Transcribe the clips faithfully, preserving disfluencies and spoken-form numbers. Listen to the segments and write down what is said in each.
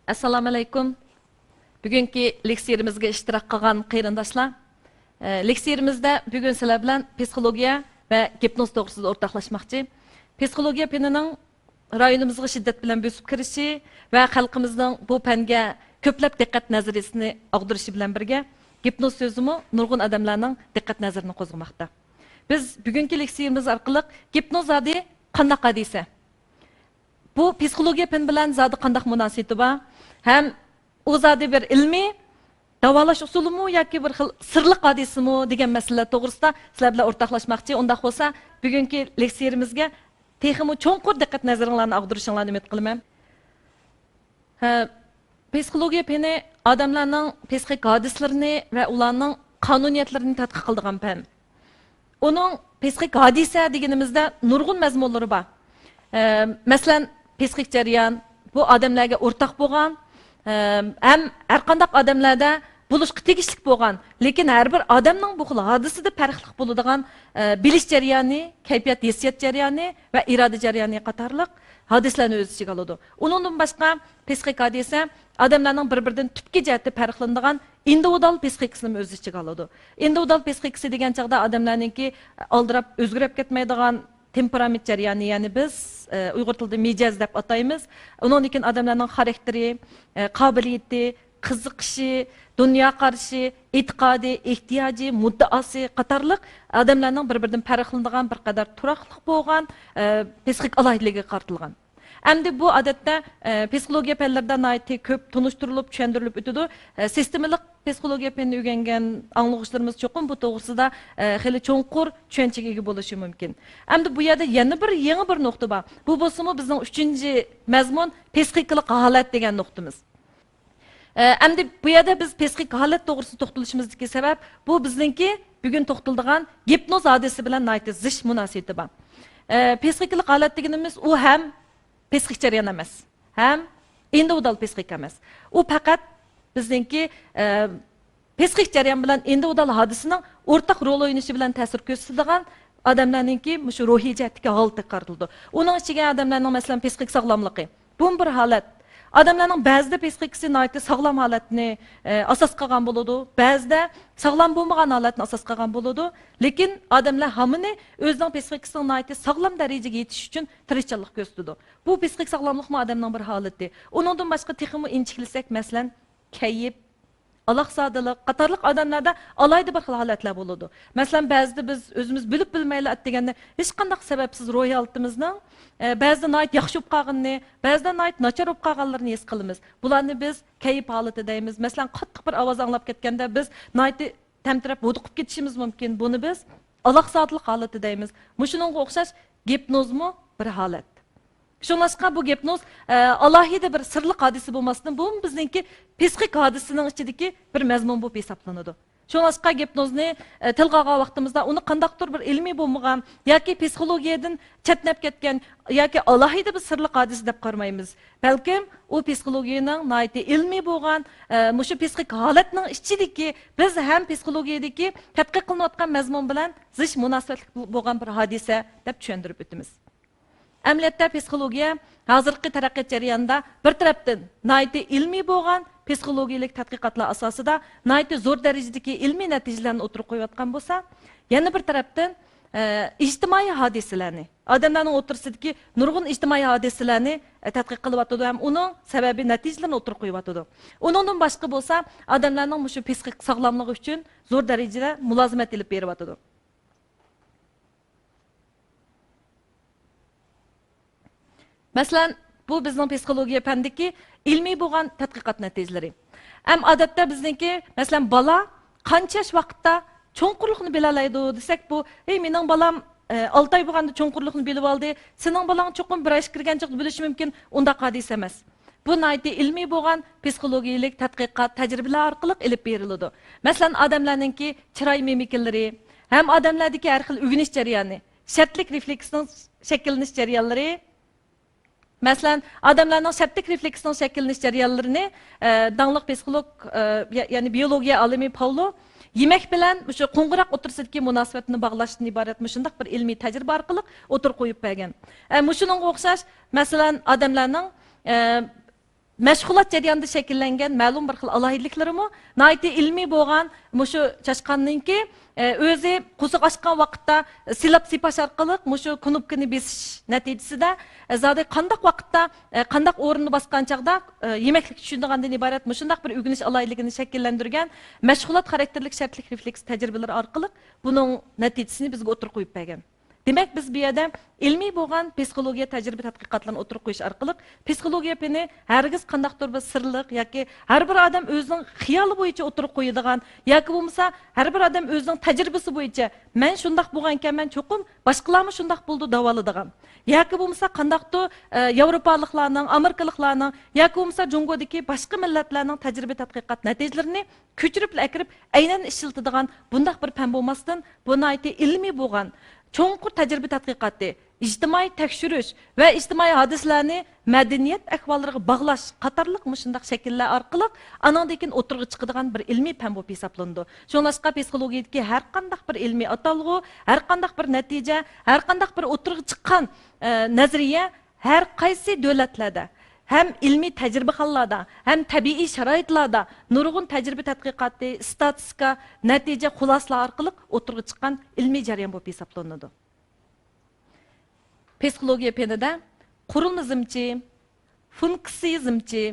ئەسسالامۇئەلەيكۇم. بۈگۈنكى لېكسىيىمىزگە ئىشتىراك قىلغان قېرىنداشلار، ئە، لېكسىيىمىزدە بۈگۈن سىلەر بىلەن پسىخولوگىيە ۋە گىپنوز توغرىسىدا ئورتاقلاشماقچى. پسىخولوگىيە پېنىنىڭ رايونىمىزغا شىددەت بىلەن بۆسۈپ كىرىشى ۋە خەلقىمىزنىڭ بۇ پەنگە كۆپلەپ دىققەت نەزىرىنى ئاغدۇرۇشى بىلەن بىرگە، گىپنوز سۆزىمۇ نۇرغۇن ئادەملەرنىڭ دىققەت نەزىرىنى قوزغىماقتا. بىز بۈگۈنكى لېكسىيىمىز ئارقىلىق گىپنوز زادى قانداق ھادىسە؟ بۇ پسىخولوگىيە پەن بىلەن زادى قانداق مۇناسىۋىتى بار؟ ھەم ئۇ زادى بىر ئىلمىي داۋالاش ئۇسۇلىمۇ ياكى بىر خىل سىرلىق ھادىسىمۇ دېگەن مەسىلىلەر توغرىسىدا سىلەر بىلەن ئورتاقلاشماقچى. ئۇنداق بولسا، بۈگۈنكى لېكسىيىمىزگە تېخىمۇ چوڭقۇر دىققەت نەزىرىڭلارنى ئاغدۇرۇشۇڭلارنى ئۈمىد قىلىمەن. ھە، پسىخولوگىيە پېنى ئادەملەرنىڭ پسىخىك ھادىسىلىرىنى ۋە ئۇلارنىڭ قانۇنىيەتلىرىنى تەتقىق قىلىدىغان پەن. ئۇنىڭ پسىخىك ھادىسە دېگىنىمىزدە نۇرغۇن مەزمۇنلىرى بار. ئە، مەسىلەن، پسىخىك جەريان، بۇ ئادەملەرگە ئورتاق بولغان، ئە، ھەم ھەرقانداق ئادەملەردە بولۇشقا تېگىشلىك بولغان، لېكىن ھەر بىر ئادەمنىڭ بۇ خىل ھادىسىدە پەرقلىق بولىدىغان، ئە، بىلىش جەريانى، كەيپىيات، ھېسسىيات جەريانى ۋە ئىرادە جەريانى قاتارلىق ھادىسىلەرنى ئۆز ئىچىگە ئالىدۇ. ئۇنىڭدىن باشقا، پسىخىك ھادىسە ئادەملەرنىڭ بىر-بىرىدىن تۈپكى جەھەتتە پەرقلىنىدىغان ئىندىۋىدۇئال پسىخىكىسىنىمۇ ئۆز ئىچىگە ئالىدۇ. ئىندىۋىدۇئال پسىخىكىسى دېگەن چاغدا ئادەملەرنىڭكى ئالدىراپ ئۆزگىرىپ كەتمەيدىغان تېمپېرامېنت جەريانى، يەنى بىز، ئە، ئۇيغۇر تىلىدا مىجەز دەپ ئاتايمىز. ئۇنىڭدىن كېيىن ئادەملەرنىڭ خاراكتېرى، ئە، قابىلىيىتى، قىزىقىشى، دۇنيا قارىشى، ئېتىقادى، ئېھتىياجى، مۇددىئاسى قاتارلىق ئادەملەرنىڭ بىر-بىرىدىن پەرقلىنىدىغان بىر قەدەر تۇراقلىق بولغان، ئە، پسىخىك ئالاھىدىلىكىگە قارىتىلغان. ئەمدى بۇ، ئادەتتە، ئە، پسىخولوگىيە پەنلىرىدە ناھايىتى كۆپ تونۇشتۇرۇلۇپ، چۈشەندۈرۈلۈپ ئۆتىدۇ. ئە، سىستېمىلىق پسىخولوگىيە پەنىنى ئۆگەنگەن ئاڭلىغۇچىلىرىمىز چوقۇم بۇ توغرىسىدا، ئە، خېلى چوڭقۇر چۈشەنچىگە ئىگە بولۇشى مۇمكىن. ئەمدى بۇ يەردە يەنە بىر يېڭى بىر نۇقتا بار. بۇ بولسىمۇ بىزنىڭ ئۈچىنچى مەزمۇن، پسىخىكىلىق ھالەت دېگەن نۇقتىمىز. ئە، ئەمدى بۇ يەردە بىز پسىخىك ھالەت توغرىسىدا توختىلىشىمىزدىكى سەۋەب، بۇ بىزنىڭكى بۈگۈن توختىلىدىغان گىپنوز ھادىسىسى بىلەن ناھايىتى زىچ مۇناسىۋىتى بار. ئە، پسىخىكىلىق ھالەت دېگىنىمىز ئۇ ھەم پسىخىك جەريان ئەمەس، ھەم ئىندىۋىدۇئال پسىخىك ئەمەس. ئۇ پەقەت بىزنىڭكى، ئە، پسىخىك جەريان بىلەن ئىندىۋىدۇئال ھادىسىنىڭ ئورتاق رول ئوينىشى بىلەن تەسىر كۆرسىتىدىغان ئادەملەرنىڭكى مۇشۇ روھىي جەھەتتىكى ھالىتىگە قارىتىلىدۇ. ئۇنىڭ ئىچىگە ئادەملەرنىڭ، مەسىلەن، پسىخىك ساغلاملىقى، بۇمۇ بىر ھالەت. ئادەملەرنىڭ بەزىدە پسىخىكىسى ناھايىتى ساغلام ھالەتنى، ئە، ئاساس قىلغان بولىدۇ، بەزىدە ساغلام بولمىغان ھالەتنى ئاساس قىلغان بولىدۇ. لېكىن ئادەملەر ھامىنى ئۆزىنىڭ پسىخىكىسىنىڭ ناھايىتى ساغلام دەرىجىگە يېتىش ئۈچۈن تىرىشچانلىق كۆرسىتىدۇ. بۇ پسىخىك ساغلاملىقمۇ ئادەمنىڭ بىر ھالىتى. ئۇنىڭدىن باشقا تېخىمۇ ئىنچىكىلىسەك، مەسىلەن، كەيپ، ئالاقزادىلىق قاتارلىق ئادەملەردە ئالاھىدە بىر خىل ھالەتلەر بولىدۇ. مەسىلەن، بەزىدە بىز ئۆزىمىز بىلىپ بىلمەيلا ئەتىگەندە ھېچقانداق سەۋەبسىز روھىي ھالىتىمىزنىڭ، ئە، بەزىدە ناھايىتى ياخشى بولۇپ قالغىنىنى، بەزىدە ناھايىتى ناچار بولۇپ قالغانلىرىنى ھېس قىلىمىز. بۇلارنى بىز كەيپ ھالىتى دەيمىز. مەسىلەن، قاتتىق بىر ئاۋاز ئاڭلاپ كەتكەندە بىز ناھايىتى تەمتىرەپ ھودۇقۇپ كېتىشىمىز مۇمكىن. بۇنى بىز ئالاقزادىلىق ھالىتى دەيمىز. مۇشۇنىڭغا ئوخشاش گىپنوزمۇ بىر ھالەت. شۇڭلاشقا بۇ گىپنوز، ئە، ئالاھىدە بىر سىرلىق ھادىسە بولماستىن، بۇمۇ بىزنىڭكى پسىخىك ھادىسىنىڭ ئىچىدىكى بىر مەزمۇن بولۇپ ھېسابلىنىدۇ. شۇڭلاشقا گىپنوزنى، ئە، تىلغا ئالغان ۋاقتىمىزدا ئۇنى قانداقتۇر بىر ئىلمىي بولمىغان ياكى پسىخولوگىيەدىن چەتنەپ كەتكەن ياكى ئالاھىدە بىر سىرلىق ھادىسە دەپ قارىمايمىز. بەلكىم ئۇ پسىخولوگىيەنىڭ ناھايىتى ئىلمىي بولغان، ئە، مۇشۇ پسىخىك ھالەتنىڭ ئىچىدىكى، بىز ھەم پسىخولوگىيەدىكى تەتقىق قىلىنىۋاتقان مەزمۇن بىلەن زىچ مۇناسىۋەتلىك بولغان بىر ھادىسە دەپ چۈشەندۈرۈپ ئۆتىمىز. ئەمەلىيەتتە پسىخولوگىيە ھازىرقى تەرەققىيات جەريانىدا بىر تەرەپتىن ناھايىتى ئىلمىي بولغان پسىخولوگىيەلىك تەتقىقاتلار ئاساسىدا ناھايىتى زور دەرىجىدىكى ئىلمىي نەتىجىلەرنى ئوتتۇرىغا قويۇۋاتقان بولسا، يەنە بىر تەرەپتىن، ئە، ئىجتىمائىي ھادىسىلەرنى، ئادەملەرنىڭ ئوتتۇرىسىدىكى نۇرغۇن ئىجتىمائىي ھادىسىلەرنى، ئە، تەتقىق قىلىۋاتىدۇ ھەم ئۇنىڭ سەۋەبىي نەتىجىلىرىنى ئوتتۇرىغا قويۇۋاتىدۇ. ئۇنىڭدىن باشقا بولسا، ئادەملەرنىڭ مۇشۇ پسىخىك ساغلاملىقى ئۈچۈن زور دەرىجىدە مۇلازىمەت ئېلىپ بېرىۋاتىدۇ. مەسىلەن، بۇ بىزنىڭ پسىخولوگىيە پەندىكى ئىلمىي بولغان تەتقىقات نەتىجىلىرى. ھەم ئادەتتە بىزنىڭكى، مەسىلەن، بالا قانچە ياش ۋاقىتتا چوڭقۇرلۇقنى بىلەلەيدۇ دېسەك، بۇ، ھەي، مېنىڭ بالام، ئە، ئالتە ئاي بولغاندا چوڭقۇرلۇقنى بىلىۋالدى، سېنىڭ بالاڭ چوقۇم بىر ياشقا كىرگەن چاغدا بىلىشى مۇمكىن، ئۇنداق ھادىسە ئەمەس. بۇ ناھايىتى ئىلمىي بولغان پسىخولوگىيەلىك تەتقىقات، تەجرىبىلەر ئارقىلىق ئېلىپ بېرىلىدۇ. مەسىلەن، ئادەملەرنىڭكى چىراي مىمىكىلىرى ھەم ئادەملەردىكى ھەر خىل ئۆگىنىش جەريانى، شەرتلىك رېفلېكسنىڭ شەكىللىنىش جەريانلىرى، مەسىلەن، ئادەملەرنىڭ شەرتلىك رېفلېكسنىڭ شەكىللىنىش جەريانلىرىنى، ئە، داڭلىق پسىخولوگ، ئە، يە-، يەنى بىيولوگىيە ئالىمى پاۋلو يېمەك بىلەن مۇشۇ قوڭغۇراق ئوتتۇرىسىدىكى مۇناسىۋەتنى باغلاشتىن ئىبارەت مۇشۇنداق بىر ئىلمىي تەجرىبە ئارقىلىق ئوتتۇرىغا قويۇپ بەرگەن. ئە، مۇشۇنىڭغا ئوخشاش، مەسىلەن، ئادەملەرنىڭ، ئە، مەشغۇلات جەريانىدا شەكىللەنگەن مەلۇم بىر خىل ئالاھىدىلىكلىرىمۇ ناھايىتى ئىلمىي بولغان مۇشۇ چاشقاننىڭكى، ئە، ئۆزى قورسىقى ئاچقان ۋاقىتتا سىلاپ سىپاش ئارقىلىق مۇشۇ كۇنۇپكىنى بېسىش نەتىجىسىدە، ئە، زادى قانداق ۋاقىتتا، ئە، قانداق ئورۇننى باسقان چاغدا، ئە، يېمەكلىك چۈشىدىغاندىن ئىبارەت مۇشۇنداق بىر ئۆگىنىش ئالاھىدىلىكىنى شەكىللەندۈرگەن مەشغۇلات خاراكتېرلىك شەرتلىك رېفلېكس تەجرىبىلىرى ئارقىلىق بۇنىڭ نەتىجىسىنى بىزگە ئوتتۇرىغا قويۇپ بەرگەن. دېمەك، بىز بۇ يەردە ئىلمىي بولغان پسىخولوگىيە تەجرىبە تەتقىقاتلىرىنى ئوتتۇرىغا قويۇش ئارقىلىق، پسىخولوگىيە پېنى ھەرگىز قانداقتۇر بىر سىرلىق ياكى ھەر بىر ئادەم ئۆزىنىڭ خىيالى بويىچە ئوتتۇرىغا قويىدىغان ياكى بولمىسا ھەر بىر ئادەم ئۆزىنىڭ تەجرىبىسى بويىچە، مەن شۇنداق بولغانىكەنمەن، چوقۇم باشقىلارمۇ شۇنداق بولىدۇ دەۋالىدىغان ياكى بولمىسا قانداقتۇر، ئە، ياۋروپالىقلارنىڭ، ئامېرىكىلىقلارنىڭ ياكى بولمىسا جۇڭگودىكى باشقا مىللەتلەرنىڭ تەجرىبە تەتقىقات نەتىجىلىرىنى كۆچۈرۈپلا ئەكىرىپ، ئەينەن ئىشلىتىدىغان بۇنداق بىر پەن بولماستىن، بۇ ناھايىتى ئىلمىي بولغان، چوڭقۇر تەجرىبە تەتقىقاتى، ئىجتىمائىي تەكشۈرۈش ۋە ئىجتىمائىي ھادىسىلەرنى مەدەنىيەت ئەھۋاللىرىغا باغلاش قاتارلىق مۇشۇنداق شەكىللەر ئارقىلىق ئانىڭدىن كېيىن ئوتتۇرىغا چىقىدىغان بىر ئىلمىي پەن بولۇپ ھېسابلىنىدۇ. شۇڭلاشقا پسىخولوگىيىدىكى ھەر قانداق بىر ئىلمىي ئاتالغۇ، ھەر قانداق بىر نەتىجە، ھەر قانداق بىر ئوتتۇرىغا چىققان، ئە، نەزەرىيە ھەر قايسى دۆلەتلەردە ھەم ئىلمىي تەجرىبىخانىلاردا، ھەم تەبىئىي شارائىتلاردا نۇرغۇن تەجرىبە تەتقىقاتى، ئىستاتىستىكا، نەتىجە، خۇلاسىلار ئارقىلىق ئوتتۇرىغا چىققان ئىلمىي جەريان بولۇپ ھېسابلىنىدۇ. پسىخولوگىيە پېنىدە قۇرۇلما ئىزمچى، فۇنكسىيە ئىزمچى،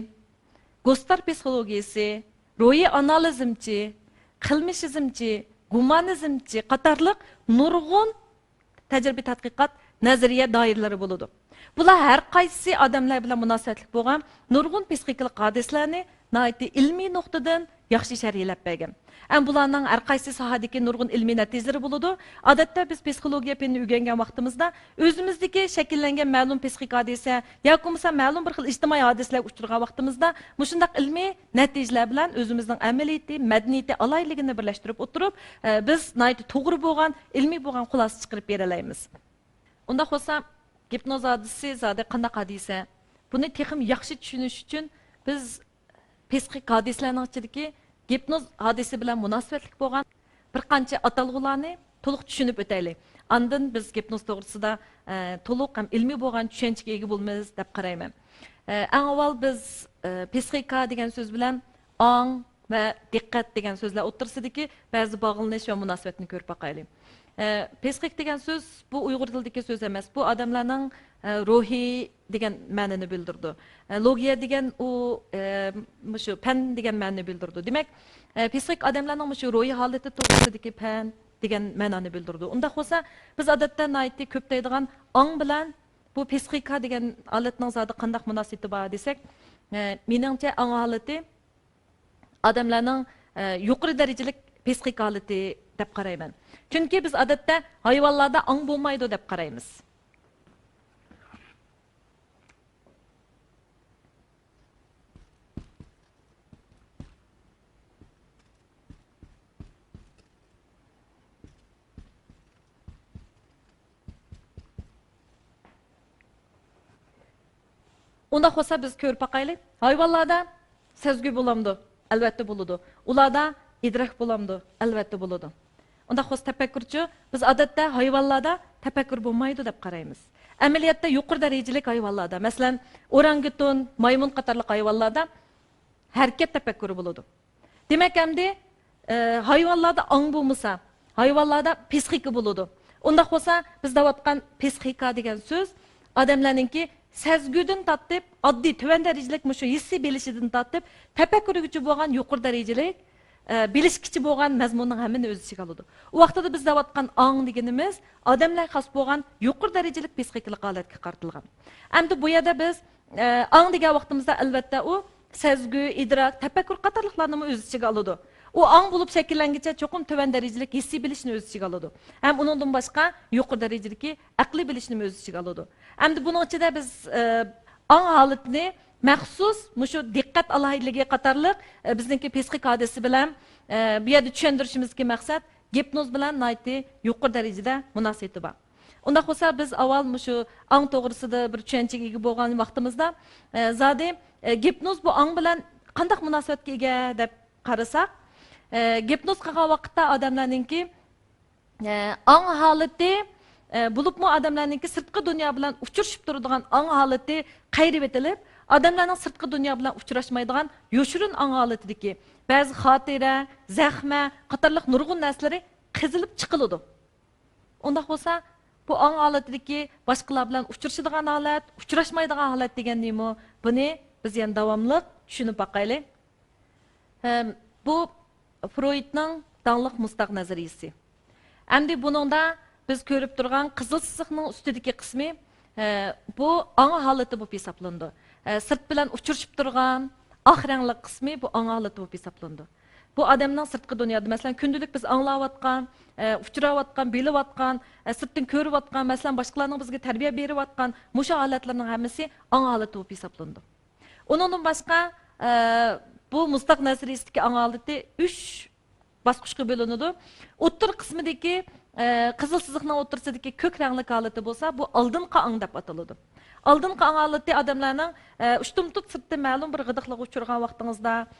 گوستار پسىخولوگىيىسى، روھىي ئانالىز ئىزمچى، قىلمىش ئىزمچى، گۇمانىزمچى قاتارلىق نۇرغۇن تەجرىبە تەتقىقات نەزەرىيە دائىرىلىرى بولىدۇ. بۇلار ھەر قايسى ئادەملەر بىلەن مۇناسىۋەتلىك بولغان نۇرغۇن پسىخىكىلىق ھادىسىلەرنى ناھايىتى ئىلمىي نۇقتىدىن ياخشى شەرھلەپ بەرگەن. ئەمما بۇلارنىڭ ھەر قايسى ساھەدىكى نۇرغۇن ئىلمىي نەتىجىلىرى بولىدۇ. ئادەتتە بىز پسىخولوگىيە پېنىنى ئۆگەنگەن ۋاقتىمىزدا ئۆزىمىزدىكى شەكىللەنگەن مەلۇم پسىخىك ھادىسە ياكى بولمىسا مەلۇم بىر خىل ئىجتىمائىي ھادىسىلەرگە ئۇچرىغان ۋاقتىمىزدا مۇشۇنداق ئىلمىي نەتىجىلەر بىلەن ئۆزىمىزنىڭ ئەمەلىيىتى، مەدەنىيىتى، ئالاھىدىلىكىنى بىرلەشتۈرۈپ ئولتۇرۇپ، ئە، بىز ناھايىتى توغرا بولغان، ئىلمىي بولغان خۇلاسە چىقىرىپ بېرەلەيمىز. ئۇنداق بولسا، گىپنوز ھادىسىسى زادى قانداق ھادىسە؟ بۇنى تېخىمۇ ياخشى چۈشىنىش ئۈچۈن بىز پسىخىك ھادىسىلەرنىڭ ئىچىدىكى گىپنوز ھادىسە بىلەن مۇناسىۋەتلىك بولغان بىر قانچە ئاتالغۇلارنى تولۇق چۈشىنىپ ئۆتەيلى. ئاندىن بىز گىپنوز توغرىسىدا، ئە، تولۇق ھەم ئىلمىي بولغان چۈشەنچىگە ئىگە بولىمىز دەپ قارايمەن. ئە، ئەڭ ئاۋۋال بىز، ئە، پسىخىكا دېگەن سۆز بىلەن ئاڭ ۋە دىققەت دېگەن سۆزلەر ئوتتۇرىسىدىكى بەزى باغلىنىش ۋە مۇناسىۋەتنى كۆرۈپ باقايلى. ئە، پسىخىك دېگەن سۆز، بۇ ئۇيغۇر تىلىدىكى سۆز ئەمەس. بۇ ئادەملەرنىڭ، ئە، روھى دېگەن مەنىنى بىلدۈرىدۇ. ئە، لوگىيە دېگەن ئۇ، ئە، مۇشۇ پەن دېگەن مەنىنى بىلدۈرىدۇ. دېمەك، ئە، پسىخىك ئادەملەرنىڭ مۇشۇ روھىي ھالىتى توغرىسىدىكى پەن دېگەن مەنانى بىلدۈرىدۇ. ئۇنداق بولسا، بىز ئادەتتە ناھايىتى كۆپ دەيدىغان ئاڭ بىلەن بۇ پسىخىكا دېگەن ھالەتنىڭ زادى قانداق مۇناسىۋىتى بار دېسەك، ئە، مېنىڭچە ئاڭ ھالىتى ئادەملەرنىڭ، ئە، يۇقىرى دەرىجىلىك پسىخىك ھالىتى دەپ قارايمەن. چۈنكى بىز ئادەتتە ھايۋانلاردا ئاڭ بولمايدۇ دەپ قارايمىز. ئۇنداق بولسا بىز كۆرۈپ باقايلى. ھايۋانلاردا سەزگۈ بولامدۇ؟ ئەلۋەتتە بولىدۇ. ئۇلاردا ئىدراك بولامدۇ؟ ئەلۋەتتە بولىدۇ. ئۇنداق بولسا تەپەككۇرچۇ؟ بىز ئادەتتە ھايۋانلاردا تەپەككۇر بولمايدۇ دەپ قارايمىز. ئەمەلىيەتتە يۇقىرى دەرىجىلىك ھايۋانلاردا، مەسىلەن، ئورانگۇتۇن، مايمۇن قاتارلىق ھايۋانلاردا ھەرىكەت تەپەككۇرى بولىدۇ. دېمەك، ئەمدى، ئە، ھايۋانلاردا ئاڭ بولمىسا، ھايۋانلاردا پسىخىكا بولىدۇ. ئۇنداق بولسا، بىز دەۋاتقان پسىخىكا دېگەن سۆز ئادەملەرنىڭكى سەزگۈدىن تارتىپ، ئاددىي تۆۋەن دەرىجىلىك مۇشۇ ھېسسىي بىلىشىدىن تارتىپ، تەپەككۇرىگىچە بولغان يۇقىرى دەرىجىلىك، ئە، بىلىشكىچە بولغان مەزمۇننىڭ ھەممىنى ئۆز ئىچىگە ئالىدۇ. ئۇ ۋاقتىدا بىز دەۋاتقان ئاڭ دېگىنىمىز ئادەملەرگە خاس بولغان يۇقىرى دەرىجىلىك پسىخىكىلىق ھالەتكە قارىتىلغان. ئەمدى بۇ يەردە بىز، ئە، ئاڭ دېگەن ۋاقتىمىزدا، ئەلۋەتتە، ئۇ سەزگۈ، ئىدراك، تەپەككۇر قاتارلىقلارنىمۇ ئۆز ئىچىگە ئالىدۇ. ئۇ ئاڭ بولۇپ شەكىللەنگىچە چوقۇم تۆۋەن دەرىجىلىك ھېسسىي بىلىشنى ئۆز ئىچىگە ئالىدۇ. ھەم ئۇنىڭدىن باشقا يۇقىرى دەرىجىدىكى ئەقلىي بىلىشنىمۇ ئۆز ئىچىگە ئالىدۇ. ئەمدى بۇنىڭ ئىچىدە بىز، ئە، ئاڭ ھالىتىنى مەخسۇس مۇشۇ دىققەت ئالاھىدىلىكى قاتارلىق، ئە، بىزنىڭكى پسىخىك ھادىسە بىلەن، ئە، بۇ يەردە چۈشەندۈرۈشىمىزدىكى مەقسەت گىپنوز بىلەن ناھايىتى يۇقىرى دەرىجىدە مۇناسىۋىتى بار. ئۇنداق بولسا، بىز ئاۋۋال مۇشۇ ئاڭ توغرىسىدا بىر چۈشەنچىگە ئىگە بولغان ۋاقتىمىزدا، ئە، زادى، ئە، گىپنوز بۇ ئاڭ بىلەن قانداق مۇناسىۋەتكە ئىگە دەپ قارىساق، ئە، گىپنوز قىلغان ۋاقىتتا ئادەملەرنىڭكى، ئە، ئاڭ ھالىتى، ئە، بولۇپمۇ ئادەملەرنىڭكى سىرتقى دۇنيا بىلەن ئۇچرىشىپ تۇرىدىغان ئاڭ ھالىتى قايرىۋېتىلىپ، ئادەملەرنىڭ سىرتقى دۇنيا بىلەن ئۇچراشمايدىغان يوشۇرۇن ئاڭ ھالىتىدىكى بەزى خاتىرە، زەخمە قاتارلىق نۇرغۇن نەرسىلىرى قېزىلىپ چىقىلىدۇ. ئۇنداق بولسا، بۇ ئاڭ ھالىتىدىكى باشقىلار بىلەن ئۇچرىشىدىغان ھالەت، ئۇچراشمايدىغان ھالەت دېگەن نېمە؟ بۇنى بىز يەنە داۋاملىق چۈشىنىپ باقايلى. ھەم بۇ فرويدنىڭ داڭلىق مۇزتاغ نەزەرىيىسى. ئەمدى بۇنىڭدا بىز كۆرۈپ تۇرغان قىزىل سىزىقنىڭ ئۈستىدىكى قىسمى، ئە، بۇ ئاڭ ھالىتى بولۇپ ھېسابلىنىدۇ. ئە، سىرت بىلەن ئۇچرىشىپ تۇرغان ئاق رەڭلىك قىسمى بۇ ئاڭ ھالىتى بولۇپ ھېسابلىنىدۇ. بۇ ئادەمنىڭ سىرتقى دۇنيادا، مەسىلەن، كۈندىلىك بىز ئاڭلاۋاتقان، ئە، ئۇچراۋاتقان، بىلىۋاتقان، ئە، سىرتتىن كۆرۈۋاتقان، مەسىلەن، باشقىلارنىڭ بىزگە تەربىيە بېرىۋاتقان مۇشۇ ھالەتلەرنىڭ ھەممىسى ئاڭ ھالىتى بولۇپ ھېسابلىنىدۇ. ئۇنىڭدىن باشقا، ئە، بۇ مۇزتاغ نەزەرىيىسىدىكى ئاڭ ھالىتى ئۈچ باسقۇچقا بۆلۈنىدۇ. ئوتتۇرا قىسمىدىكى، ئە، قىزىل سىزىقنىڭ ئوتتۇرىسىدىكى كۆك رەڭلىك ھالىتى بولسا، بۇ ئالدىنقى ئاڭ دەپ ئاتىلىدۇ. ئالدىنقى ئاڭ ھالىتى ئادەملەرنىڭ، ئە، ئۇشتۇمتۇت سىرتتا مەلۇم بىر غىدىقلىققا ئۇچرىغان ۋاقتىڭىزدا،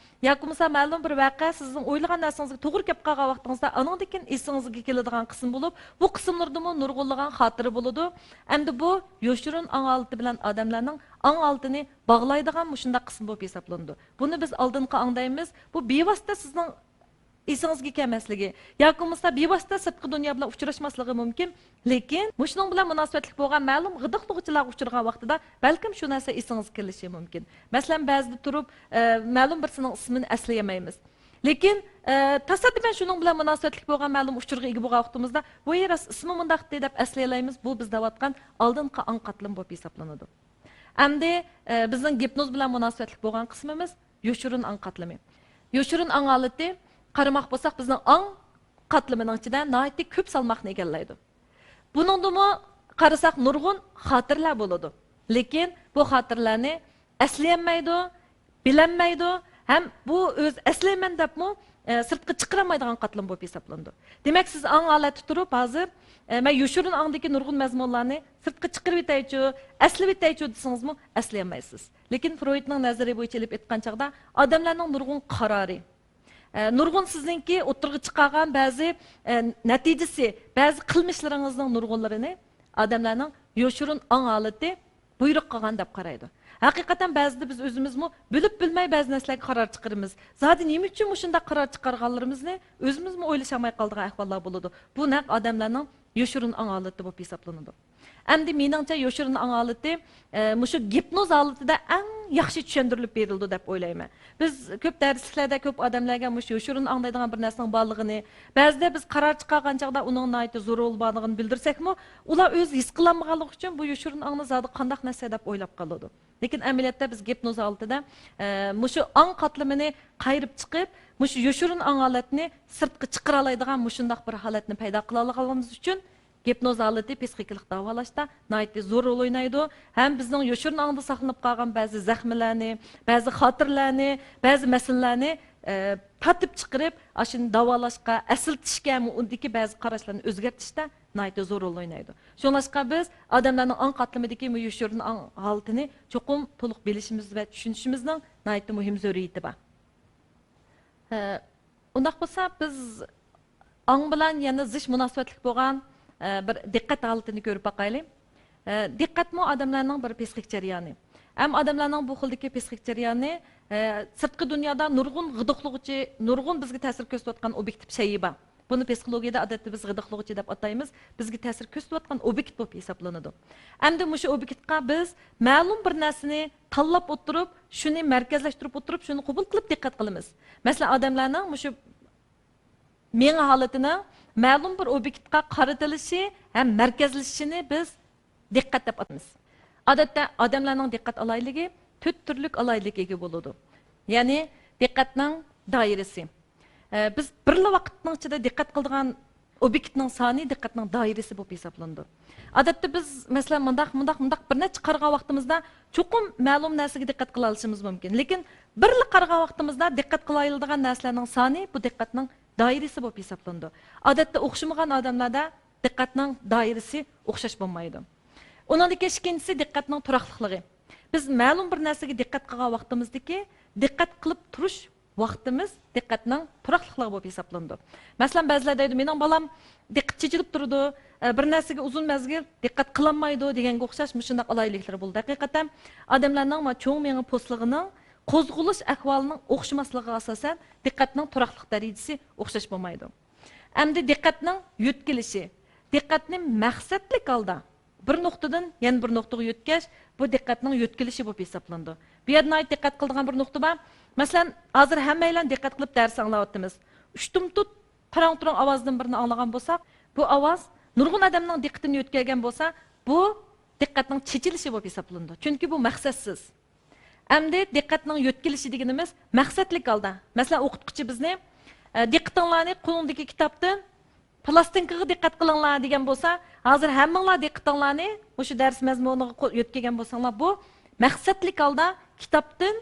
ياكى بولمىسا مەلۇم بىر ۋەقە سىزنىڭ ئويلىغان نەرسىڭىزگە توغرا كەپ قالغان ۋاقتىڭىزدا، ئانىڭدىن كېيىن ئېسىڭىزگە كېلىدىغان قىسىم بولۇپ، بۇ قىسىملىرىدىمۇ نۇرغۇنلىغان خاتىرە بولىدۇ. ئەمدى بۇ يوشۇرۇن ئاڭ ھالىتى بىلەن ئادەملەرنىڭ ئاڭ ھالىتىنى باغلايدىغان مۇشۇنداق قىسىم بولۇپ ھېسابلىنىدۇ. بۇنى بىز ئالدىنقى ئاڭ دەيمىز. بۇ بىۋاسىتە سىزنىڭ ئېسىڭىزگە كەلمەسلىكى ياكى بولمىسا بىۋاسىتە سىرتقى دۇنيا بىلەن ئۇچراشماسلىقى مۇمكىن. لېكىن مۇشۇنىڭ بىلەن مۇناسىۋەتلىك بولغان مەلۇم غىدىقلىغۇچىلارغا ئۇچرىغان ۋاقتىدا بەلكىم شۇ نەرسە ئېسىڭىزگە كېلىشى مۇمكىن. مەسىلەن، بەزىدە تۇرۇپ، ئە، مەلۇم بىرسىنىڭ ئىسمىنى ئەسلىيەلمەيمىز. لېكىن، ئە، تاسادىپەن شۇنىڭ بىلەن مۇناسىۋەتلىك بولغان مەلۇم ئۇچۇرغا ئىگە بولغان ۋاقتىمىزدا، ۋاي، راست ئىسمى مۇنداقتى دەپ ئەسلىيەلەيمىز. بۇ بىز دەۋاتقان ئالدىنقى ئاڭ قاتلىمى بولۇپ ھېسابلىنىدۇ. ئەمدى، ئە، بىزنىڭ گىپنوز بىلەن مۇناسىۋەتلىك بولغان قىسمىمىز يوشۇرۇن ئاڭ قاتلىمى. يوشۇرۇن ئاڭ ھالىتى قارىماق بولساق، بىزنىڭ ئاڭ قاتلىمىنىڭ ئىچىدە ناھايىتى كۆپ سالماقنى ئىگىلەيدۇ. بۇنىڭدىمۇ قارىساق، نۇرغۇن خاتىرىلەر بولىدۇ. لېكىن بۇ خاتىرىلەرنى ئەسلىيەلمەيدۇ، بىلەلمەيدۇ ھەم بۇ ئۆزى ئەسلىيمەن دەپمۇ، ئە، سىرتقا چىقىرالمايدىغان قاتلام بولۇپ ھېسابلىنىدۇ. دېمەك، سىز ئاڭ ھالەتتە تۇرۇپ، ھازىر، ئە، مەن يوشۇرۇن ئاڭدىكى نۇرغۇن مەزمۇنلارنى سىرتقا چىقىرىۋېتەيچۇ، ئەسلىۋېتەيچۇ دېسىڭىزمۇ ئەسلىيەلمەيسىز. لېكىن فرويدنىڭ نەزىرى بويىچە ئېلىپ ئېيتقان چاغدا ئادەملەرنىڭ نۇرغۇن قارارى، ئە، نۇرغۇن سىزنىڭكى ئوتتۇرىغا چىقارغان بەزى، ئە، نەتىجىسى، بەزى قىلمىشلىرىڭىزنىڭ نۇرغۇنلىرىنى ئادەملەرنىڭ يوشۇرۇن ئاڭ ھالىتى بۇيرۇق قىلغان دەپ قارايدۇ. ھەقىقەتەن بەزىدە بىز ئۆزىمىزمۇ بىلىپ بىلمەي بەزى نەرسىلەرگە قارار چىقىرىمىز. زادى نېمە ئۈچۈن مۇشۇنداق قارار چىقارغانلىرىمىزنى ئۆزىمىزمۇ ئويلىشالماي قالىدىغان ئەھۋاللار بولىدۇ. بۇ نەق ئادەملەرنىڭ يوشۇرۇن ئاڭ ھالىتى بولۇپ ھېسابلىنىدۇ. ئەمدى مېنىڭچە يوشۇرۇن ئاڭ ھالىتى، ئە، مۇشۇ گىپنوز ھالىتىدە ئەڭ ياخشى چۈشەندۈرۈلۈپ بېرىلىدۇ دەپ ئويلايمەن. بىز كۆپ دەرسلىكلەردە كۆپ ئادەملەرگە مۇشۇ يوشۇرۇن ئاڭ دەيدىغان بىر نەرسىنىڭ بارلىقىنى، بەزىدە بىز قارار چىقارغان چاغدا ئۇنىڭ ناھايىتى زور رولى بارلىقىنى بىلدۈرسەكمۇ، ئۇلار ئۆزى ھېس قىلالمىغانلىقى ئۈچۈن بۇ يوشۇرۇن ئاڭنى زادى قانداق نەرسە دەپ ئويلاپ قالىدۇ. لېكىن ئەمەلىيەتتە بىز گىپنوز ھالىتىدە، ئە، مۇشۇ ئاڭ قاتلىمىنى قايرىپ چىقىپ، مۇشۇ يوشۇرۇن ئاڭ ھالەتنى سىرتقا چىقىرالايدىغان مۇشۇنداق بىر ھالەتنى پەيدا قىلالايدىغانلىقىمىز ئۈچۈن، گىپنوز ھالىتى پسىخىكىلىق داۋالاشتا ناھايىتى زور رول ئوينايدۇ. ھەم بىزنىڭ يوشۇرۇن ئاڭدا ساقلىنىپ قالغان بەزى زەخمىلەرنى، بەزى خاتىرىلەرنى، بەزى مەسىلىلەرنى، ئە، تارتىپ چىقىرىپ، ئاشۇنى داۋالاشقا، ئەسلىتىشكە، ئۇندىكى بەزى قاراشلارنى ئۆزگەرتىشتە ناھايىتى زور رول ئوينايدۇ. شۇڭلاشقا بىز ئادەملەرنىڭ ئاڭ قاتلىمىدىكى بۇ يوشۇرۇن ئاڭ ھالىتىنى چوقۇم تولۇق بىلىشىمىز ۋە چۈشىنىشىمىزنىڭ ناھايىتى مۇھىم زۆرۈرىيىتى بار. ئە، ئۇنداق بولسا، بىز ئاڭ بىلەن يەنە زىچ مۇناسىۋەتلىك بولغان، ئە، بىر دىققەت ھالىتىنى كۆرۈپ باقايلى. ئە، دىققەتمۇ ئادەملەرنىڭ بىر پسىخىك جەريانى. ھەم ئادەملەرنىڭ بۇ خىلدىكى پسىخىك جەريانى، ئە، سىرتقى دۇنيادا نۇرغۇن غىدىقلىغۇچى، نۇرغۇن بىزگە تەسىر كۆرسىتىۋاتقان ئوبيېكتىپ شەيئى بار. بۇنى پسىخولوگىيەدە ئادەتتە بىز غىدىقلىغۇچى دەپ ئاتايمىز. بىزگە تەسىر كۆرسىتىۋاتقان ئوبيېكت بولۇپ ھېسابلىنىدۇ. ئەمدى مۇشۇ ئوبيېكتقا بىز مەلۇم بىر نەرسىنى تاللاپ ئولتۇرۇپ، شۇنى مەركەزلەشتۈرۈپ ئولتۇرۇپ، شۇنى قوبۇل قىلىپ دىققەت قىلىمىز. مەسىلەن، ئادەملەرنىڭ مۇشۇ مېڭە ھالىتىنىڭ مەلۇم بىر ئوبيېكتقا قارىتىلىشى ھەم مەركەزلىشىشىنى بىز دىققەت دەپ ئاتايمىز. ئادەتتە ئادەملەرنىڭ دىققەت ئالاھىدىلىكى تۆت تۈرلۈك ئالاھىدىلىككە ئىگە بولىدۇ. يەنى دىققەتنىڭ دائىرىسى. ئە، بىز بىرلا ۋاقىتنىڭ ئىچىدە دىققەت قىلىدىغان ئوبيېكتنىڭ سانى دىققەتنىڭ دائىرىسى بولۇپ ھېسابلىنىدۇ. ئادەتتە بىز، مەسىلەن، مۇنداق، مۇنداق، مۇنداق بىر نەچچە قارىغان ۋاقتىمىزدا چوقۇم مەلۇم نەرسىگە دىققەت قىلالىشىمىز مۇمكىن. لېكىن بىرلا قارىغان ۋاقتىمىزدا دىققەت قىلالايدىغان نەرسىلەرنىڭ سانى بۇ دىققەتنىڭ دائىرىسى بولۇپ ھېسابلىنىدۇ. ئادەتتە ئوخشىمىغان ئادەملەردە دىققەتنىڭ دائىرىسى ئوخشاش بولمايدۇ. ئۇنىڭدىن كېيىن ئىككىنچىسى دىققەتنىڭ تۇراقلىقلىقى. بىز مەلۇم بىر نەرسىگە دىققەت قىلغان ۋاقتىمىزدىكى دىققەت قىلىپ تۇرۇش ۋاقتىمىز دىققەتنىڭ تۇراقلىقلىقى بولۇپ ھېسابلىنىدۇ. مەسىلەن، بەزىلەر دەيدۇ، مېنىڭ بالام دىققىتى چېچىلىپ تۇرىدۇ، ئە، بىر نەرسىگە ئۇزۇن مەزگىل دىققەت قىلالمايدۇ دېگەنگە ئوخشاش مۇشۇنداق ئالاھىدىلىكلىرى بولىدۇ. ھەقىقەتەن ئادەملەرنىڭ ما چوڭ مېڭە پوستلىقىنىڭ قوزغىلىش ئەھۋالىنىڭ ئوخشىماسلىقىغا ئاساسەن دىققەتنىڭ تۇراقلىق دەرىجىسى ئوخشاش بولمايدۇ. ئەمدى دىققەتنىڭ يۆتكىلىشى، دىققەتنى مەقسەتلىك ھالدا بىر نۇقتىدىن يەنە بىر نۇقتىغا يۆتكەش، بۇ دىققەتنىڭ يۆتكىلىشى بولۇپ ھېسابلىنىدۇ. بۇ يەردە ناھايىتى دىققەت قىلىدىغان بىر نۇقتا بار. مەسىلەن، ھازىر ھەممەيلەن دىققەت قىلىپ دەرس ئاڭلاۋاتىمىز. ئۇشتۇمتۇت قاراڭ-تۇرۇڭ ئاۋازدىن بىرنى ئاڭلىغان بولساق، بۇ ئاۋاز نۇرغۇن ئادەمنىڭ دىققىتىنى يۆتكەلگەن بولسا، بۇ دىققەتنىڭ چېچىلىشى بولۇپ ھېسابلىنىدۇ. چۈنكى بۇ مەقسەتسىز. ئەمدى دىققەتنىڭ يۆتكىلىشى دېگىنىمىز مەقسەتلىك ھالدا. مەسىلەن، ئوقۇتقۇچى بىزنى، ئە، دىققىتىڭلارنى قولۇڭدىكى كىتابتىن پىلاستىنكىغا دىققەت قىلىڭلار دېگەن بولسا، ھازىر ھەممىڭلار دىققىتىڭلارنى مۇشۇ دەرس مەزمۇنىغا قو-، يۆتكىگەن بولساڭلار، بۇ مەقسەتلىك ھالدا كىتابتىن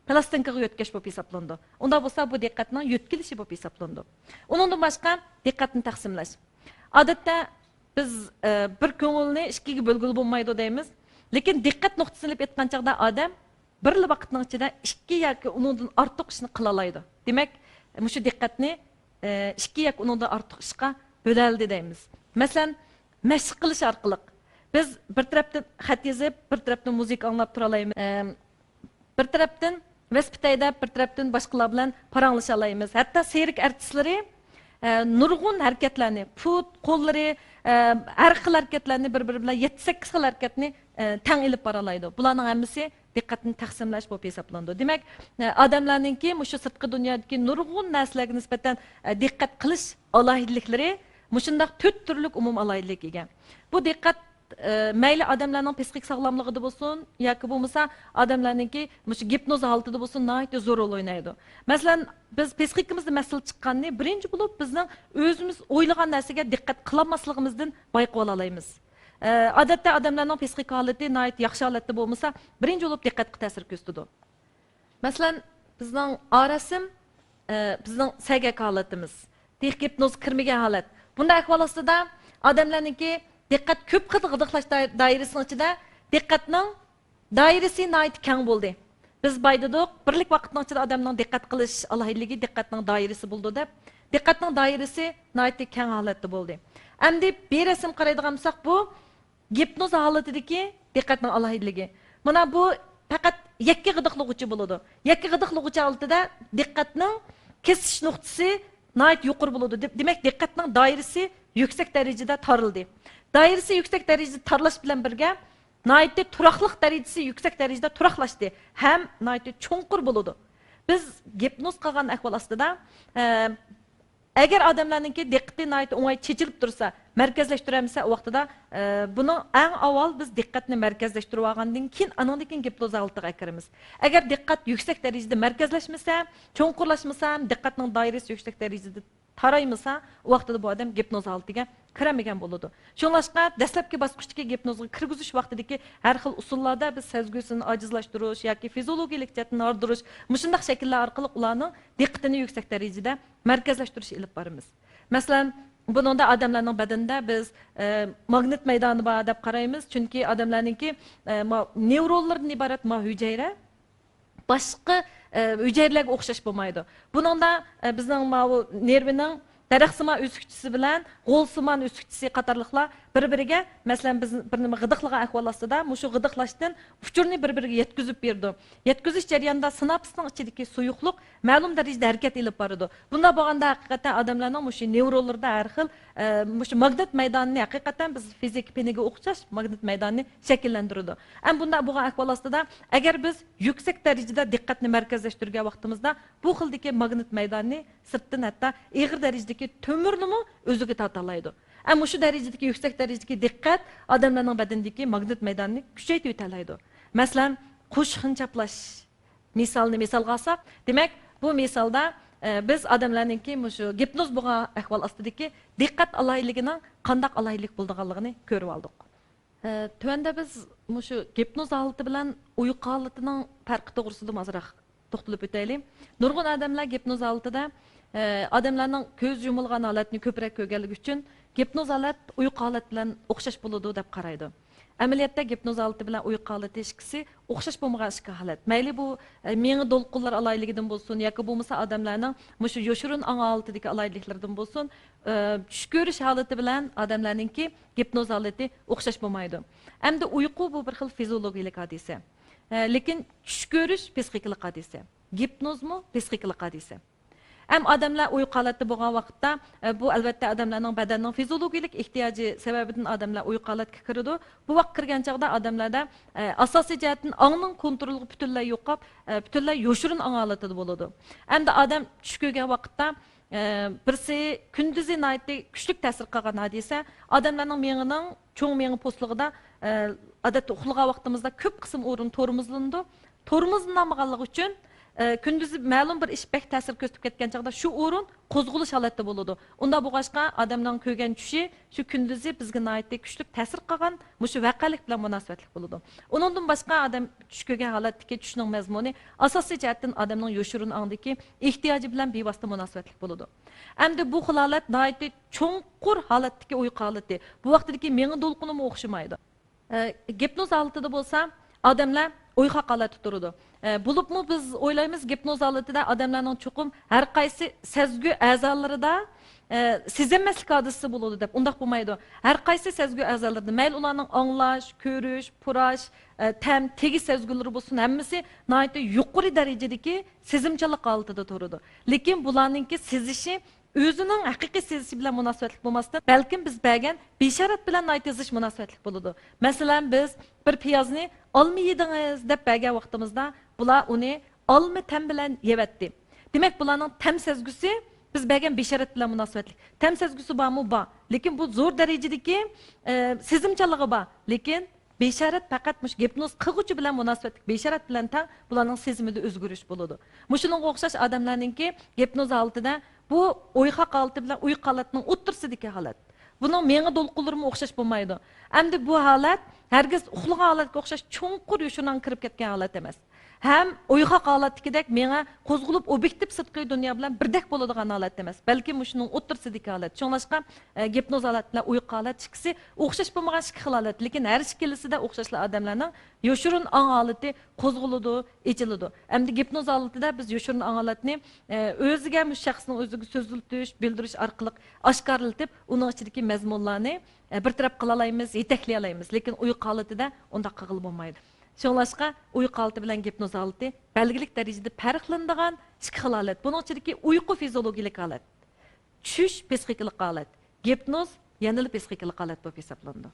پىلاستىنكىغا يۆتكەش بولۇپ ھېسابلىنىدۇ. ئۇنداق بولسا، بۇ دىققەتنىڭ يۆتكىلىشى بولۇپ ھېسابلىنىدۇ. ئۇنىڭدىن باشقا، دىققەتنى تەقسىملەش. ئادەتتە بىز، ئە، بىر كۆڭۈلنى ئىككىگە بۆلگىلى بولمايدۇ دەيمىز. لېكىن دىققەت نۇقتىسىنى ئېلىپ ئېيتقان چاغدا ئادەم بىرلا ۋاقىتنىڭ ئىچىدە ئىككى ياكى ئۇنىڭدىن ئارتۇق ئىشنى قىلالايدۇ. دېمەك، مۇشۇ دىققەتنى، ئە، ئىككى ياكى ئۇنىڭدىن ئارتۇق ئىشقا بۆلەلىدى دەيمىز. مەسىلەن، مەشىق قىلىش ئارقىلىق بىز بىر تەرەپتىن خەت يېزىپ، بىر تەرەپتىن مۇزىكا ئاڭلاپ تۇرالايمىز. ئە، بىر تەرەپتىن ۋېلىسىپىت ھەيدەپ، بىر تەرەپتىن باشقىلار بىلەن پاراڭلىشالايمىز. ھەتتا سېرك ئارتىسلىرى، ئە، نۇرغۇن ھەرىكەتلەرنى، پۇت، قوللىرى، ئە، ھەر خىل ھەرىكەتلەرنى، بىر-بىرى بىلەن يەتتە، سەككىز خىل ھەرىكەتنى، ئە، تەڭ ئېلىپ بارالايدۇ. بۇلارنىڭ ھەممىسى دىققەتنى تەقسىملەش بولۇپ ھېسابلىنىدۇ. دېمەك، ئە، ئادەملەرنىڭكى مۇشۇ سىرتقى دۇنيادىكى نۇرغۇن نەرسىلەرگە نىسبەتەن، ئە، دىققەت قىلىش ئالاھىدىلىكلىرى مۇشۇنداق تۆت تۈرلۈك ئومۇمىي ئالاھىدىلىككە ئىگە. بۇ دىققەت ئە، مەيلى ئادەملەرنىڭ پسىخىك ساغلاملىقىدا بولسۇن ياكى بولمىسا ئادەملەرنىڭكى مۇشۇ گىپنوز ھالىتىدە بولسۇن، ناھايىتى زور رول ئوينايدۇ. مەسىلەن، بىز پسىخىكىمىزدا مەسىلە چىققاننى بىرىنچى بولۇپ بىزنىڭ ئۆزىمىز ئويلىغان نەرسىگە دىققەت قىلالماسلىقىمىزدىن بايقىۋالالايمىز. ئە، ئادەتتە ئادەملەرنىڭ پسىخىك ھالىتى ناھايىتى ياخشى ھالەتتە بولمىسا، بىرىنچى بولۇپ دىققەتكە تەسىر كۆرسىتىدۇ. مەسىلەن، بىزنىڭ ئاراسىم، ئە، بىزنىڭ سەگەك ھالىتىمىز، تېخى گىپنوزغا كىرمىگەن ھالەت. بۇنداق ئەھۋال ئاستىدا ئادەملەرنىڭكى دىققەت كۆپ خىل غىدىقلاش دائىر-، دائىرىسىنىڭ ئىچىدە دىققەتنىڭ دائىرىسى ناھايىتى كەڭ بولدى. بىز بايا دېدۇق، بىرلىك ۋاقىتنىڭ ئىچىدە ئادەمنىڭ دىققەت قىلىش ئالاھىدىلىكى دىققەتنىڭ دائىرىسى بولىدۇ دەپ، دىققەتنىڭ دائىرىسى ناھايىتى كەڭ ھالەتتە بولدى. ئەمدى بىر رەسىم قارايدىغان بولساق، بۇ گىپنوز ھالىتىدىكى دىققەتنىڭ ئالاھىدىلىكى. مانا بۇ پەقەت يەككە غىدىقلىغۇچى بولىدۇ. يەككە غىدىقلىغۇچى ھالىتىدە دىققەتنىڭ كېسىش نۇقتىسى ناھايىتى يۇقىرى بولىدۇ. دېم-، دېمەك، دىققەتنىڭ دائىرىسى يۈكسەك دەرىجىدە تارىلدى. دائىرىسى يۈكسەك دەرىجىدە تارلاش بىلەن بىرگە، ناھايىتى تۇراقلىق دەرىجىسى يۈكسەك دەرىجىدە تۇراقلاشتى ھەم ناھايىتى چوڭقۇر بولىدۇ. بىز گىپنوز قىلغان ئەھۋال ئاستىدا، ئە، ئەگەر ئادەملەرنىڭكى دىققىتى ناھايىتى ئوڭاي چېچىلىپ تۇرسا، مەركەزلەشتۈرەلمىسە، ئۇ ۋاقتىدا، ئە، بۇنىڭ ئەڭ ئاۋۋال بىز دىققەتنى مەركەزلەشتۈرۈۋالغاندىن كېيىن، ئانىڭدىن كېيىن گىپنوز ھالىتىگە كىرىمىز. ئەگەر دىققەت يۈكسەك دەرىجىدە مەركەزلەشمىسە، چوڭقۇرلاشمىسا، دىققەتنىڭ دائىرىسى يۈكسەك دەرىجىدە تارايمىسا، ئۇ ۋاقتىدا بۇ ئادەم گىپنوز ھالىتىگە كىرەلمىگەن بولىدۇ. شۇڭلاشقا، دەسلەپكى باسقۇچتىكى گىپنوزغا كىرگۈزۈش ۋاقتىدىكى ھەر خىل ئۇسۇللاردا بىز سەزگۈسىنى ئاجىزلاشتۇرۇش ياكى فىزىولوگىيەلىك جەھەتتىن ھاردۇرۇش، مۇشۇنداق شەكىللەر ئارقىلىق ئۇلارنىڭ دىققىتىنى يۈكسەك دەرىجىدە مەركەزلەشتۈرۈش ئېلىپ بارىمىز. مەسىلەن، بۇنىڭدا ئادەملەرنىڭ بەدىنىدە بىز، ئە، ماگنىت مەيدانى بار دەپ قارايمىز، چۈنكى ئادەملەرنىڭكى، ئە، ما-، نېۋرونلاردىن ئىبارەت ما ھۈجەيرە باشقا، ئە، ھۈجەيرىلەرگە ئوخشاش بولمايدۇ. بۇنىڭدا، ئە، بىزنىڭ ماۋۇ نېرۋىنىڭ دەرەخسىمان ئۆسۈكچىسى بىلەن غولسىمان ئۆسۈكچىسى قاتارلىقلار بىر-بىرىگە، مەسىلەن، بىز بىر نېمە غىدىقلىغان ئەھۋال ئاستىدا مۇشۇ غىدىقلاشتىن ئۇچۇرنى بىر-بىرىگە يەتكۈزۈپ بېرىدۇ. يەتكۈزۈش جەريانىدا سىناپسنىڭ ئىچىدىكى سۇيۇقلۇق مەلۇم دەرىجىدە ھەرىكەت ئېلىپ بارىدۇ. بۇنداق بولغاندا ھەقىقەتەن ئادەملەرنىڭ مۇشۇ نېۋرونلىرىدا ھەر خىل، ئە، مۇشۇ ماگنىت مەيدانىنى ھەقىقەتەن بىز فىزىكا پېنىگە ئوخشاش ماگنىت مەيدانىنى شەكىللەندۈرىدۇ. ئەمما بۇنداق بولغان ئەھۋال ئاستىدا ئەگەر بىز يۈكسەك دەرىجىدە دىققەتنى مەركەزلەشتۈرگەن ۋاقتىمىزدا بۇ خىلدىكى ماگنىت مەيدانى سىرتتىن ھەتتا ئېغىر دەرىجىدىكى تۆمۈرنىمۇ ئۆزىگە تارتالايدۇ. ئەمما مۇشۇ دەرىجىدىكى يۈكسەك دەرىجىدىكى دىققەت ئادەملەرنىڭ بەدىنىدىكى ماگنىت مەيدانىنى كۈچەيتىۋېتەلەيدۇ. مەسىلەن، قوشۇقنى چاپلاش مىسالىنى مىسالغا ئالساق، دېمەك، بۇ مىسالدا، ئە، بىز ئادەملەرنىڭكى مۇشۇ گىپنوز بولغان ئەھۋال ئاستىدىكى دىققەت ئالاھىدىلىكىنىڭ قانداق ئالاھىدىلىك بولىدىغانلىقىنى كۆرۈۋالدۇق. ئە، تۆۋەندە بىز مۇشۇ گىپنوز ھالىتى بىلەن ئۇيقۇ ھالىتىنىڭ پەرقى توغرىسىدىمۇ ئازراق توختىلىپ ئۆتەيلى. نۇرغۇن ئادەملەر گىپنوز ھالىتىدە، ئە، ئادەملەرنىڭ كۆز يۇمۇلغان ھالەتنى كۆپرەك كۆرگەنلىكى ئۈچۈن، گىپنوز ھالەت ئۇيقۇ ھالەت بىلەن ئوخشاش بولىدۇ دەپ قارايدۇ. ئەمەلىيەتتە گىپنوز ھالىتى بىلەن ئۇيقۇ ھالىتى ئىككىسى ئوخشاش بولمىغان ئىككى ھالەت. مەيلى بۇ، ئە، مېڭە دولقۇنلار ئالاھىدىلىكىدىن بولسۇن ياكى بولمىسا ئادەملەرنىڭ مۇشۇ يوشۇرۇن ئاڭ ھالىتىدىكى ئالاھىدىلىكلىرىدىن بولسۇن، ئە، چۈش كۆرۈش ھالىتى بىلەن ئادەملەرنىڭكى گىپنوز ھالىتى ئوخشاش بولمايدۇ. ئەمدى ئۇيقۇ بۇ بىر خىل فىزىولوگىيىلىك ھادىسە. ئە، لېكىن چۈش كۆرۈش پسىخىكىلىق ھادىسە. گىپنوزمۇ پسىخىكىلىق ھادىسە. ھەم ئادەملەر ئۇيقۇ ھالەتتە بولغان ۋاقىتتا، ئە، بۇ ئەلۋەتتە ئادەملەرنىڭ بەدەننىڭ فىزىولوگىيىلىك ئېھتىياجى سەۋەبىدىن ئادەملەر ئۇيقۇ ھالەتكە كىرىدۇ. بۇ ۋاقىت كىرگەن چاغدا ئادەملەردە، ئە، ئاساسىي جەھەتتىن ئاڭنىڭ كونترولى پۈتۈنلەي يوقاپ، ئە، پۈتۈنلەي يوشۇرۇن ئاڭ ھالىتىدە بولىدۇ. ئەمدى ئادەم چۈش كۆرگەن ۋاقىتتا، ئە، بىرسى كۈندۈزى ناھايىتى كۈچلۈك تەسىر قىلغان ھادىسە، ئادەملەرنىڭ مېڭىنىڭ چوڭ مېڭە پوستلۇقىدا، ئە، ئادەتتە ئۇخلىغان ۋاقتىمىزدا كۆپ قىسىم ئورۇن تورمۇزلىنىدۇ. تورمۇزلىنالمىغانلىقى ئۈچۈن، ئە، كۈندۈزى مەلۇم بىر ئىش بەك تەسىر كۆرسىتىپ كەتكەن چاغدا شۇ ئورۇن قوزغىلىش ھالەتتە بولىدۇ. ئۇنداق بولغاچقا، ئادەمنىڭ كۆرگەن چۈشى شۇ كۈندۈزى بىزگە ناھايىتى كۈچلۈك تەسىر قىلغان مۇشۇ ۋەقەلىك بىلەن مۇناسىۋەتلىك بولىدۇ. ئۇنىڭدىن باشقا، ئادەم چۈش كۆرگەن ھالەتتىكى چۈشنىڭ مەزمۇنى ئاساسىي جەھەتتىن ئادەمنىڭ يوشۇرۇن ئاڭدىكى ئېھتىياجى بىلەن بىۋاسىتە مۇناسىۋەتلىك بولىدۇ. ئەمدى بۇ خىل ھالەت ناھايىتى چوڭقۇر ھالەتتىكى ئۇيقۇ ھالىتى. بۇ ۋاقىتتىكى مېڭە دولقۇنىمۇ ئوخشىمايدۇ. ئە، گىپنوز ھالىتىدە بولسا ئادەملەر ئويغاق ھالەتتە تۇرىدۇ. ئە، بولۇپمۇ بىز ئويلايمىز، گىپنوز ھالىتىدە ئادەملەرنىڭ چوقۇم ھەر قايسى سەزگۈ ئەزالىرىدا، ئە، سېزەلمەسلىك ھادىسىسى بولىدۇ دەپ. ئۇنداق بولمايدۇ. ھەر قايسى سەزگۈ ئەزالىرىدا، مەيلى ئۇلارنىڭ ئاڭلاش، كۆرۈش، پۇراش، ئە، تەم، تېگىش سەزگۈلىرى بولسۇن، ھەممىسى ناھايىتى يۇقىرى دەرىجىدىكى سېزىمچانلىق ھالىتىدە تۇرىدۇ. لېكىن بۇلارنىڭكى سېزىشى ئۆزىنىڭ ھەقىقىي سېزىشى بىلەن مۇناسىۋەتلىك بولماستىن، بەلكىم بىز بەرگەن بېشارەت بىلەن ناھايىتى زىچ مۇناسىۋەتلىك بولىدۇ. مەسىلەن، بىز بىر پىيازنى ئالما يېدىڭىز دەپ بەرگەن ۋاقتىمىزدا، بۇلار ئۇنى ئالما تەم بىلەن يەۋەتتى. دېمەك، بۇلارنىڭ تەم سەزگۈسى بىز بەرگەن بېشارەت بىلەن مۇناسىۋەتلىك. تەم سەزگۈسى بارمۇ؟ بار. لېكىن بۇ زور دەرىجىدىكى، ئە، سېزىمچانلىقى بار. لېكىن بېشارەت پەقەت مۇشۇ گىپنوز قىلغۇچى بىلەن مۇناسىۋەتلىك بېشارەت بىلەن تەڭ، بۇلارنىڭ سېزىمىدە ئۆزگىرىش بولىدۇ. مۇشۇنىڭغا ئوخشاش ئادەملەرنىڭكى گىپنوز ھالىتىدە بۇ ئويغاق ھالىتى بىلەن ئۇيقۇ ھالىتىنىڭ ئوتتۇرىسىدىكى ھالەت. بۇنىڭ مېڭە دولقۇنلىرىمۇ ئوخشاش بولمايدۇ. ئەمدى بۇ ھالەت ھەرگىز ئۇخلىغان ھالەتكە ئوخشاش چوڭقۇر يوشۇرۇن ئاڭغا كىرىپ كەتكەن ھالەت ئەمەس. ھەم ئويغاق ھالەتتىكىدەك مېڭە قوزغىلىپ، ئوبيېكتىپ سىرتقى دۇنيا بىلەن بىردەك بولىدىغان ھالەت ئەمەس، بەلكى مۇشۇنىڭ ئوتتۇرىسىدىكى ھالەت. شۇڭلاشقا، ئە، گىپنوز ھالەت بىلەن ئۇيقۇ ھالەت ئىككىسى ئوخشاش بولمىغان ئىككى خىل ھالەت، لېكىن ھەر ئىككىلىسىدە ئوخشاشلا ئادەملەرنىڭ يوشۇرۇن ئاڭ ھالىتى قوزغىلىدۇ، ئېچىلىدۇ. ئەمدى گىپنوز ھالىتىدە بىز يوشۇرۇن ئاڭ ھالەتنى، ئە، ئۆزىگە، مۇشۇ شەخسنىڭ ئۆزىگە سۆزلىتىش، بىلدۈرۈش ئارقىلىق ئاشكارىلىتىپ، ئۇنىڭ ئىچىدىكى مەزمۇنلارنى، ئە، بىر تەرەپ قىلالايمىز، يېتەكلىيەلەيمىز. لېكىن ئۇيقۇ ھالىتىدە ئۇنداق قىلغىلى بولمايدۇ. شۇڭلاشقا ئۇيقۇ ھالىتى بىلەن گىپنوز ھالىتى بەلگىلىك دەرىجىدە پەرقلىنىدىغان ئىككى خىل ھالەت. بۇنىڭ ئىچىدىكى ئۇيقۇ فىزىولوگىيىلىك ھالەت، چۈش پسىخىكىلىق ھالەت، گىپنوز يەنىلا پسىخىكىلىق ھالەت بولۇپ ھېسابلىنىدۇ.